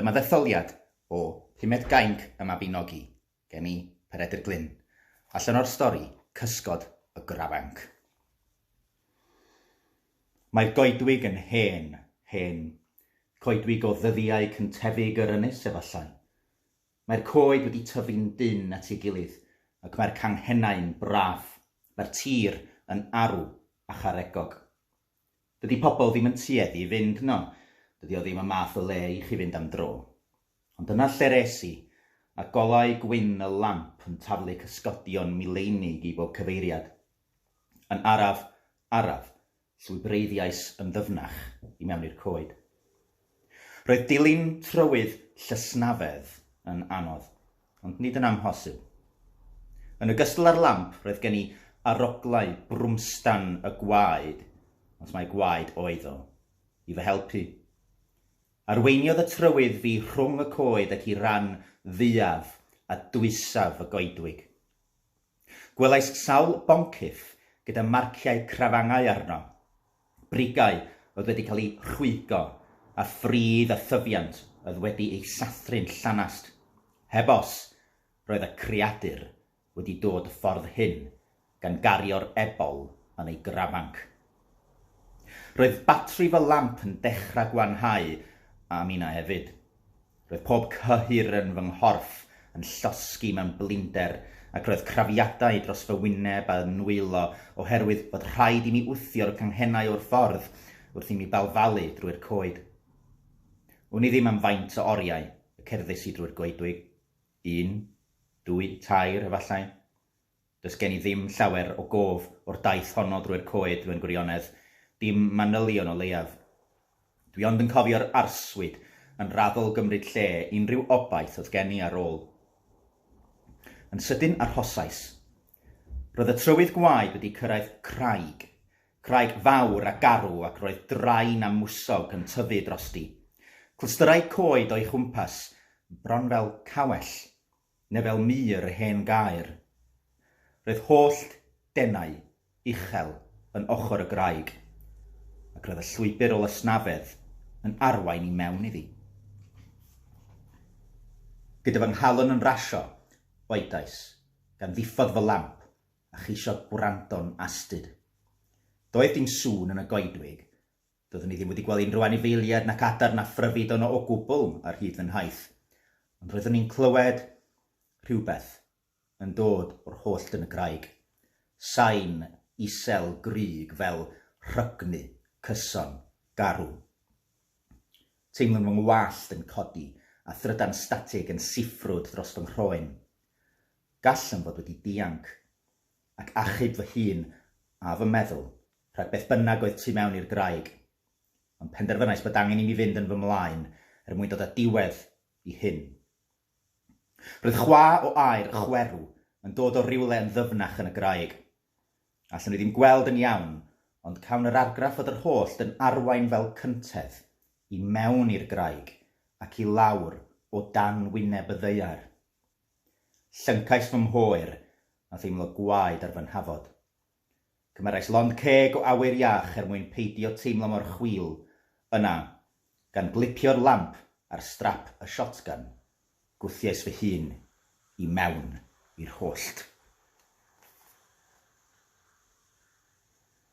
Dyma ddetholiad o Pumed Gainc y Mabinogi gen i, Peredur Glyn, allan o'r stori Cysgod y Grafanc. Mae'r goedwig yn hen, hen. Coedwig o ddyddiau cyntefig yr ynys, efallai. Mae'r coed wedi tyfu'n dynn at ei gilydd ac mae'r canghennau'n braff. Mae'r tir yn arw a charegog. Dydy pobl ddim yn tueddu i fynd yno, dydy o ddim y math o le i chi fynd am dro. Ond dyna lle'r es i, a golau gwyn y lamp yn taflu cysgodion mileinig i bob cyfeiriad. Yn araf, araf, llwybreiddiais yn ddyfnach i mewn i'r coed. Roedd dilyn trywydd llysnafedd yn anodd, ond nid yn amhosib. Yn ogystal â'r lamp, roedd gen i aroglau brwmstan y gwaed, os mai gwaed oedd o, i fy helpu. Arweiniodd y trywydd fi rhwng y coed ac i ran fwyaf a dwysaf y goedwig. Gwelais sawl boncyff gyda marciau crafangau arno, brigau oedd wedi cael eu rhwygo a phridd a thyfiant oedd wedi eu sathru'n llanast. Heb os, roedd y creadur wedi dod y ffordd hyn gan gario'r ebol yn ei grafanc. Roedd batri fy lamp yn dechrau gwanhau a minnau hefyd. Roedd pob cyhyr yn fy nghorff yn llosgi mewn blinder ac roedd crafiadau dros fy wyneb a nwylo oherwydd fod rhaid i mi wthio'r canghennau o'r ffordd wrth i mi balfalu drwy'r coed. Wn i ddim am faint o oriau y cerddais i drwy'r goedwig. Un, dwy, tair, efallai. Does gen i ddim llawer o gof o'r daith honno drwy'r coed mewn gwirionedd, dim manylion o leiaf. Dwi ond yn cofio'r arswyd yn raddol gymryd lle unrhyw obaith oedd gen i ar ôl. Yn sydyn arhosais. Roedd y trywydd gwaed wedi cyrraedd craig. Craig fawr a garw ac roedd drain a mwsog yn tyfu drosti. Clystyrau coed o'i chwmpas, bron fel cawell. neu fel mur yr hen gaer. Roedd hollt denau uchel yn ochr y graig, ac roedd y llwybr o lysnafedd yn arwain i mewn iddi. Gyda fy nghalon yn rasio, oedais, gan ddiffodd fy lamp a cheisio gwrando'n astud. Doedd dim sŵn yn y goedwig, Doeddwn i ddim wedi gweld unrhyw anifeiliaid nac adar na phryfid yno o gwbl ar hyd fy nhaith, ond roeddwn i'n clywed rhywbeth yn dod o'r hollt yn y graig, sain isel grug fel rhygnu cyson garw. Teimlwn fy ngwallt yn codi a thrydan statig yn siffrwd dros fy nghroen. Gallwn fod wedi dianc ac achub fy hun a fy meddwl rhag beth bynnag oedd tu mewn i'r graig, ond penderfynais bod angen i mi fynd yn fy mlaen er mwyn dod â diwedd i hyn. Roedd chwa o aer chwerw yn dod o rywle yn ddyfnach yn y graig. Allwn i ddim gweld yn iawn, ond cawn yr argraff fod yr hollt yn arwain fel cyntedd i mewn i'r graig ac i lawr o dan wyneb y ddaear. Llyncais fy mhoer a theimlo gwaed ar fy nhafod. Cymerais lond ceg o awyr iach er mwyn peidio teimlo mor chwil. Yna, gan glipio'r lamp ar strap y shotgun, gwthiais fy hun i mewn i'r hollt.